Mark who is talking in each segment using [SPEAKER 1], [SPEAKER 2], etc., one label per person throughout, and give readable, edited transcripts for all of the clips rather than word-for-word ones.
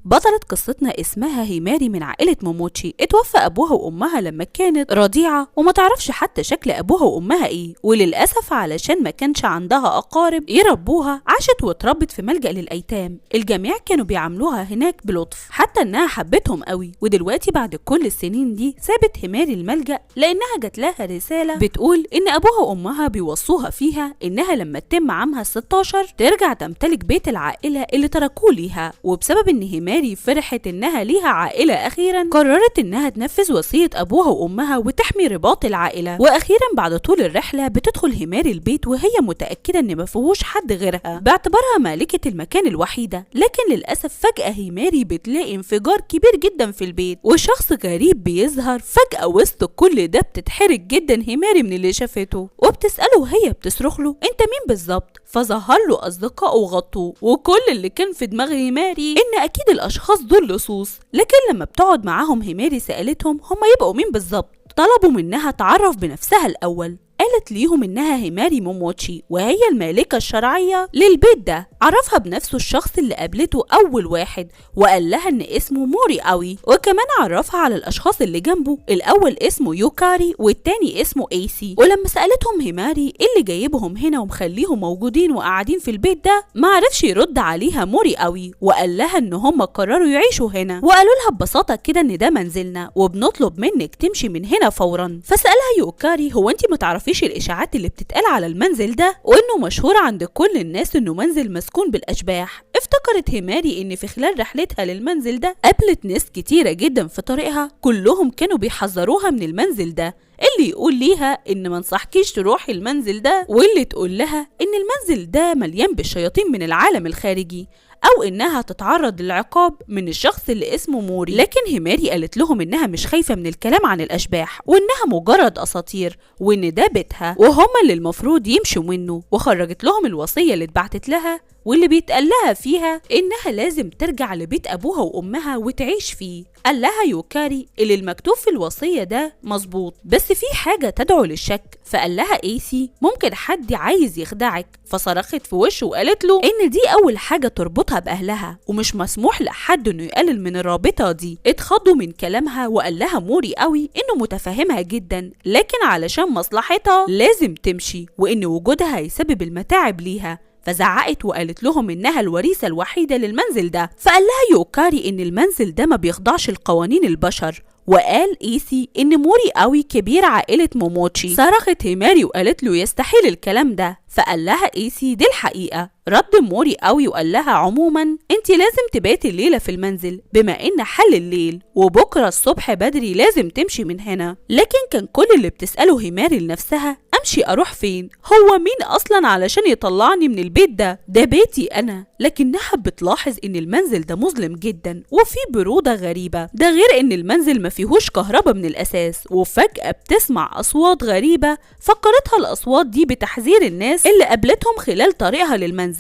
[SPEAKER 1] بطلة قصتنا اسمها هيماري من عائلة موموتشي. اتوفى أبوها وأمها لما كانت رضيعة وما تعرفش حتى شكل أبوها وأمها إيه، وللأسف علشان ما كانش عندها أقارب يربوها عاشت واتربت في ملجأ للأيتام. الجميع كانوا بيعاملوها هناك بلطف حتى إنها حبتهم قوي. ودلوقتي بعد كل السنين دي سابت هيماري الملجأ لأنها جات لها رسالة بتقول إن أبوها وأمها بيوصوها فيها إنها لما تتم عامها 16 ترجع تمتلك بيت العائلة اللي تركوه ليها. وبسبب إن هيماري فرحت إنها ليها عائلة أخيرا قررت إنها تنفذ وصية أبوها وأمها وتحمي رباط العائلة. وأخيرا بعد طول الرحلة بتدخل هيماري البيت وهي متأكدة إن ما فيهوش حد غيرها باعتبارها مالكة المكان الوحيدة. لكن للأسف فجأة هيماري بتلاقي انفجار كبير جدا في البيت وشخص غريب بيظهر فجأة وسط كل ده. بتتحرج جدا هيماري من اللي شافته وبتسأله وهي بتصرخ له أنت مين بالظبط؟ فظهر له أصدقائه وغطوه، وكل اللي كان في دماغ هيماري إن أكيد الأشخاص دول لصوص. لكن لما بتقعد معاهم هيماري سألتهم هما يبقوا مين بالظبط، طلبوا منها تعرف بنفسها الأول. قالت ليهم إنها هيماري موموتشي وهي المالكة الشرعية للبيت ده. عرفها بنفسه الشخص اللي قابلته أول واحد وقال لها إن اسمه موري قوي، وكمان عرفها على الأشخاص اللي جنبه، الأول اسمه يوكاري والتاني اسمه ايسي. ولما سألتهم هيماري إيه اللي جايبهم هنا ومخليهم موجودين وقاعدين في البيت ده، ما عرفش يرد عليها موري قوي وقال لها إن هم قرروا يعيشوا هنا، وقالوا لها ببساطة كده إن ده منزلنا وبنطلب منك تمشي من هنا فورا. فسألها يوكاري هو أنت ما تعرفيش الإشاعات اللي بتتقال على المنزل ده وإنه مشهور عند كل الناس إنه منزل مسكون بالأشباح؟ افتكرت هيماري إن في خلال رحلتها للمنزل ده قابلت ناس كتيرة جدا في طريقها كلهم كانوا بيحذروها من المنزل ده، اللي يقول ليها إن ما انصحكيش تروحي المنزل ده، واللي تقول لها إن المنزل ده مليان بالشياطين من العالم الخارجي أو إنها تتعرض للعقاب من الشخص اللي اسمه موري. لكن هيماري قالت لهم إنها مش خايفة من الكلام عن الأشباح وإنها مجرد أساطير وإن ده بيتها وهما اللي المفروض يمشوا منه، وخرجت لهم الوصية اللي اتبعتت لها واللي بيتقال لها فيها إنها لازم ترجع لبيت أبوها وأمها وتعيش فيه. قال لها يوكاري اللي المكتوب في الوصية ده مظبوط بس في حاجة تدعو للشك. فقال لها ايسي ممكن حد عايز يخدعك، فصرخت في وشه وقالت له إن دي أول حاجة تربطها بأهلها ومش مسموح لحد إنه يقلل من الرابطة دي. اتخضوا من كلامها وقال لها موري قوي إنه متفهمها جدا لكن علشان مصلحتها لازم تمشي وإن وجودها هيسبب المتاعب ليها. فزعقت وقالت لهم إنها الوريثة الوحيدة للمنزل ده. فقال لها يوكاري إن المنزل ده ما بيخضعش لقوانين البشر، وقال ايسي إن موري قوي كبير عائلة موموتشي. صرخت هيماري وقالت له يستحيل الكلام ده، فقال لها ايسي دي الحقيقة. رد موري قوي وقال لها عموما انت لازم تباتي الليلة في المنزل بما ان حل الليل وبكرة الصبح بدري لازم تمشي من هنا. لكن كان كل اللي بتسأله هيماري لنفسها امشي اروح فين؟ هو مين اصلا علشان يطلعني من البيت ده؟ ده بيتي انا. لكنها بتلاحظ ان المنزل ده مظلم جدا وفيه برودة غريبة، ده غير ان المنزل ما فيهوش كهرباء من الاساس. وفجأة بتسمع اصوات غريبة فكرتها الاصوات دي بتحذير الناس اللي قابلتهم خلال طريقها للمنزل،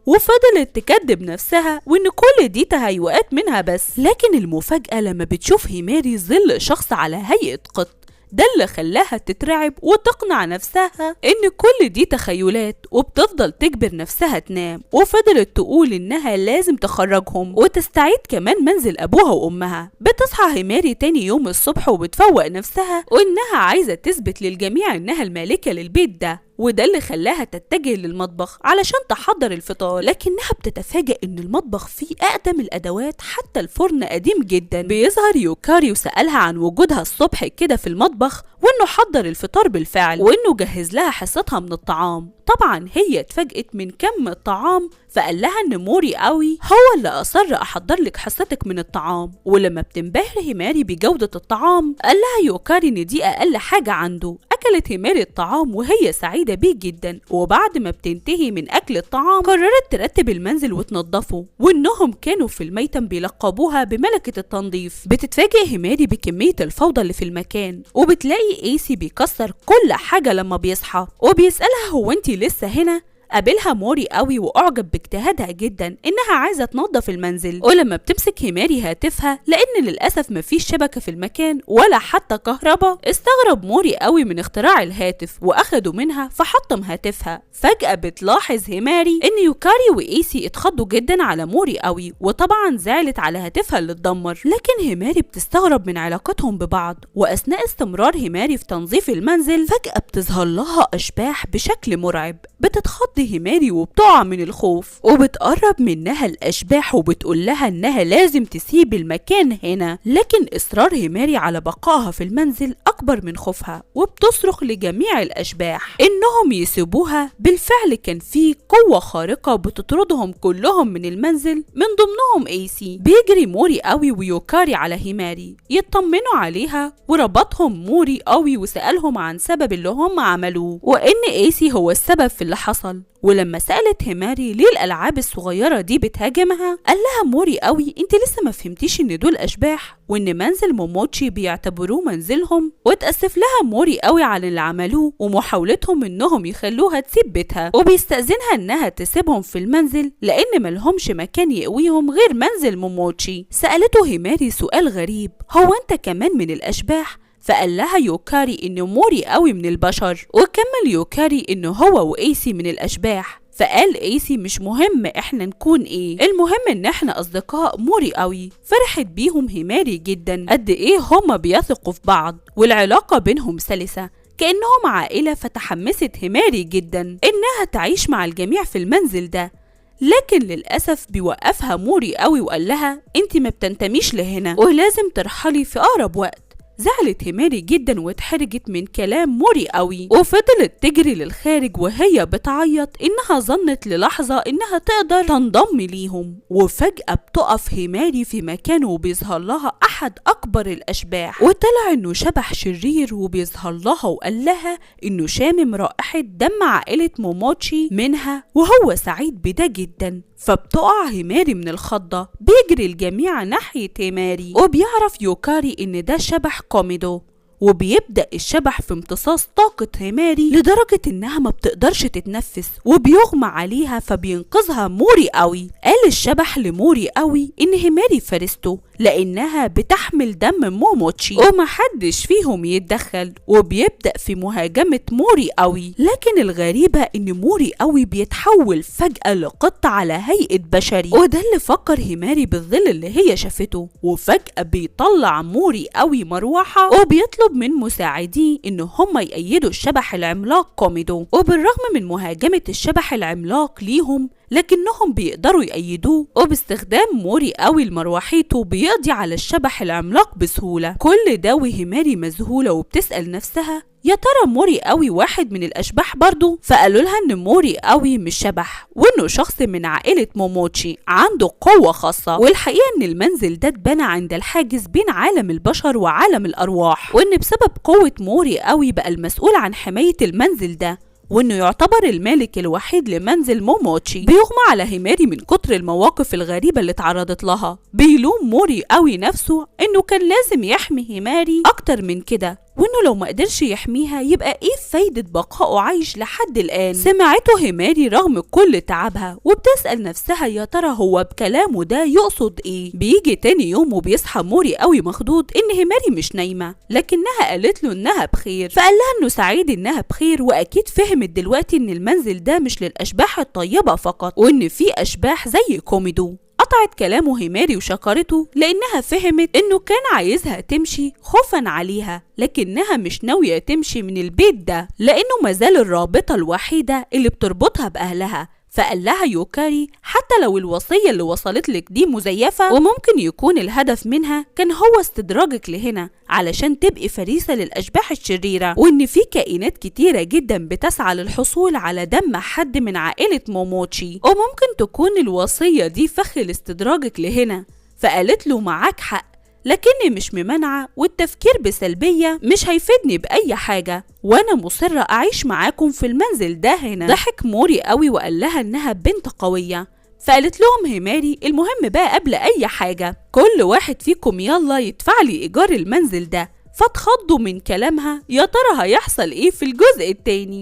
[SPEAKER 1] وفضلت تكذب نفسها وان كل دي تهيؤات منها بس. لكن المفاجأة لما بتشوف هيماري ظل شخص على هيئة قط، ده اللي خلاها تترعب وتقنع نفسها ان كل دي تخيلات، وبتفضل تجبر نفسها تنام. وفضلت تقول انها لازم تخرجهم وتستعيد كمان منزل ابوها وامها. بتصحى هيماري تاني يوم الصبح وبتفوق نفسها وانها عايزة تثبت للجميع انها المالكة للبيت ده، وده اللي خلاها تتجه للمطبخ علشان تحضر الفطار. لكنها بتتفاجئ ان المطبخ فيه اقدم الادوات، حتى الفرن قديم جدا. بيظهر يوكاري وسألها عن وجودها الصبح كده في المطبخ وانه حضر الفطار بالفعل وانه جهز لها حصتها من الطعام. طبعا هي اتفاجئت من كم الطعام، فقال لها ان موري قوي هو اللي اصر احضر لك حصتك من الطعام. ولما بتنبهر هيماري بجودة الطعام قال لها يوكاري ان دي اقل حاجة عنده. اكلت هيماري الطعام وهي سعيدة بيه جدا، وبعد ما بتنتهي من اكل الطعام قررت ترتب المنزل وتنظفه، وانهم كانوا في الميتم بيلقبوها بملكة التنظيف. بتتفاجئ هيماري بكمية الفوضى اللي في المكان، وبتلاقي ايسي بيكسر كل حاجة لما بيصحى وبيسألها هو انتي لسه هنا؟ قابلها موري قوي وأعجب باجتهادها جدا إنها عايزة تنظف المنزل. ولما بتمسك هيماري هاتفها لأن للأسف مفيش شبكة في المكان ولا حتى كهرباء، استغرب موري قوي من اختراع الهاتف وأخده منها فحطم هاتفها. فجأة بتلاحظ هيماري إن يوكاري وإيسي اتخضوا جدا على موري قوي، وطبعا زعلت على هاتفها اللي اتدمر. لكن هيماري بتستغرب من علاقتهم ببعض، وأثناء استمرار هيماري في تنظيف المنزل فجأة بتظهر لها أشباح بشكل مرعب. بتتخض هيماري وبتقع من الخوف، وبتقرب منها الأشباح وبتقول لها إنها لازم تسيب المكان هنا، لكن إصرار هيماري على بقائها في المنزل أكبر من خوفها، وبتصرخ لجميع الأشباح إنهم يسيبوها. بالفعل كان في قوة خارقة بتطردهم كلهم من المنزل، من ضمنهم ايسي. بيجري موري قوي ويوكاري على هيماري يطمنوا عليها، وربطهم موري قوي وسألهم عن سبب اللي هم عملوه وإن ايسي هو السبب في اللي حصل. ولما سألت هيماري ليه الألعاب الصغيرة دي بتهاجمها، قال لها موري قوي انت لسه ما فهمتيش ان دول أشباح وان منزل موموتشي بيعتبروه منزلهم. وتأسف لها موري قوي على اللي عملوه ومحاولتهم انهم يخلوها تسيب بيتها، وبيستأذنها انها تسيبهم في المنزل لان ملهمش مكان يقويهم غير منزل موموتشي. سألته هيماري سؤال غريب، هو انت كمان من الأشباح؟ فقال لها يوكاري إنه موري قوي من البشر، وكمل يوكاري إنه هو وإيسي من الأشباح. فقال إيسي مش مهم إحنا نكون إيه، المهم إن إحنا أصدقاء موري قوي. فرحت بيهم هيماري جدا قد إيه هما بيثقوا في بعض والعلاقة بينهم سلسة كأنهم عائلة. فتحمست هيماري جدا إنها تعيش مع الجميع في المنزل ده، لكن للأسف بيوقفها موري قوي وقال لها أنت ما بتنتميش لهنا ولازم ترحلي في أقرب وقت. زعلت هيماري جدا واتحرجت من كلام موري قوي، وفضلت تجري للخارج وهي بتعيط انها ظنت للحظة انها تقدر تنضم ليهم. وفجأة بتقف هيماري في مكانه وبيظهر لها احد اكبر الاشباح، وطلع انه شبح شرير، وبيظهر لها وقال لها انه شامم رائحة دم عائلة موموتشي منها وهو سعيد بده جدا. فبتقع هيماري من الخضة، بيجري الجميع ناحية هيماري، وبيعرف يوكاري ان ده شبح كوميدو، وبيبدأ الشبح في امتصاص طاقة هيماري لدرجة انها ما بتقدرش تتنفس وبيغمى عليها، فبينقذها موري قوي. قال الشبح لموري قوي ان هيماري فرسته لانها بتحمل دم موموتشي ومحدش فيهم يتدخل، وبيبدأ في مهاجمة موري قوي. لكن الغريبة ان موري قوي بيتحول فجأة لقط على هيئة بشري، وده اللي فكر هيماري بالظل اللي هي شافته. وفجأة بيطلع موري قوي مروحة وبيطلب من مساعديه ان هم يأيدوا الشبح العملاق كوميدو، وبالرغم من مهاجمة الشبح العملاق ليهم لكنهم بيقدروا يأيدوه، وباستخدام موري قوي لمروحيته بيقضي على الشبح العملاق بسهولة. كل ده وهيماري مذهولة وبتسأل نفسها يا ترى موري قوي واحد من الأشباح برضو؟ فقالوا لها إن موري قوي مش شبح وإنه شخص من عائلة موموتشي عنده قوة خاصة، والحقيقة إن المنزل ده اتبنى عند الحاجز بين عالم البشر وعالم الأرواح، وإن بسبب قوة موري قوي بقى المسؤول عن حماية المنزل ده، وانه يعتبر المالك الوحيد لمنزل موموتشي. بيغمى على هيماري من كتر المواقف الغريبة اللي اتعرضت لها. بيلوم موري قوي نفسه انه كان لازم يحمي هيماري اكتر من كده، وانه لو ما قدرش يحميها يبقى ايه فايدة بقائه عايش لحد الآن. سمعته هيماري رغم كل تعبها وبتسأل نفسها يا ترى هو بكلامه ده يقصد ايه. بيجي تاني يوم وبيصحى موري قوي مخضوض ان هيماري مش نايمة، لكنها قالت له انها بخير، فقال لها انه سعيد انها بخير، واكيد فهمت دلوقتي ان المنزل ده مش للاشباح الطيبة فقط وان في اشباح زي كوميدو. قطعت كلامه هيماري وشكرته لأنها فهمت إنه كان عايزها تمشي خوفا عليها، لكنها مش ناوية تمشي من البيت ده لأنه مازال الرابطة الوحيدة اللي بتربطها بأهلها. فقال لها يوكاري حتى لو الوصية اللي وصلت لك دي مزيفة وممكن يكون الهدف منها كان هو استدراجك لهنا علشان تبقي فريسة للأشباح الشريرة، وإن في كائنات كتيرة جدا بتسعى للحصول على دم حد من عائلة موموتشي وممكن تكون الوصية دي فخ لاستدراجك لهنا. فقالت له معاك حق، لكني مش ممانعة والتفكير بسلبية مش هيفيدني بأي حاجة، وأنا مصرة أعيش معاكم في المنزل ده هنا. ضحك موري قوي وقال لها إنها بنت قوية. فقالت لهم هيماري المهم بقى قبل أي حاجة كل واحد فيكم يلا يدفع لي إيجار المنزل ده. فاتخضوا من كلامها، يا ترى هيحصل إيه في الجزء التاني؟